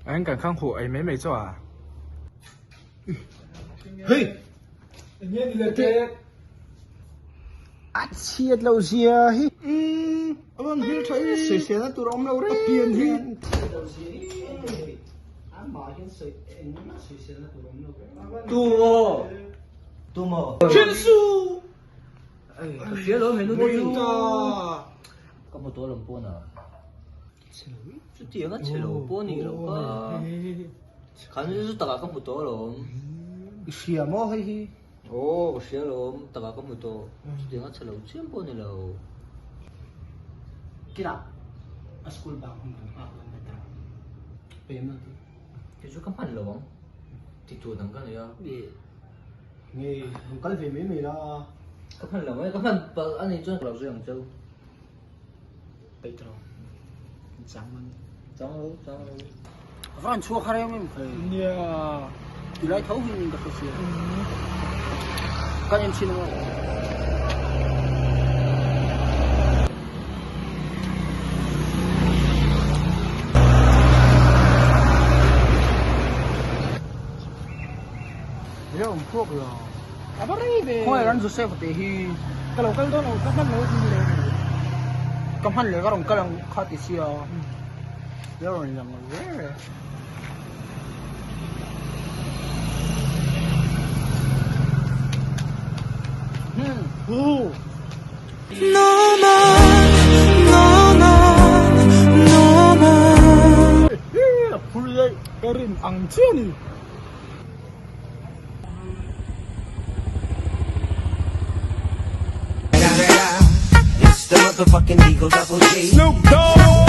An kan khang huh ei mai mai chu a. Hei! Enge ni le te? A chhiat lo zia hi. Umm, a rawn hmel tha em. Sawiselna tur a awm lo reng. A pian hi. Tu maw? Tu maw? Thinsu! Ka hria lo henu te chu. Ka hmu tawh lawm pawn a. Chutiang a chhe lo pawh ni lo ka. Khan chu takah ka hmu tawh alawm. I hria maw hei hi? Aw ka hria alawm takah ka hmu tawh. Chutiang a chhe lo chiam pawh ni lo. Kila a school bang hun kan nghak dawn mai ta. Pem lo ti. Kei chu ka hman lo ang. Ti tur dang ka nei a. Nge rawn kal ve mai mai la. Ka hman lo mai ka hman palh a nih chuan ka lo zui ang cheu. Peih tawh lo. Chang man. Chang lo, chang lo. A van chhuak har em em khai. Nia. Ti lai tho hin ka hre sia. Kan en thin ang. Nia awm phuak lo. A va rei ve. Khawi ran Joseph te hi. Ka lo kal dawn lo, ka hman lo tin le. Ka hman leh ka rawn kal ang kha ti sia. La rawn lang ve ve. Hmm. Hu. A phur daih ka rin ang chiah a ni. It's the motherfucking Eagle Double G. Snoop Dogg!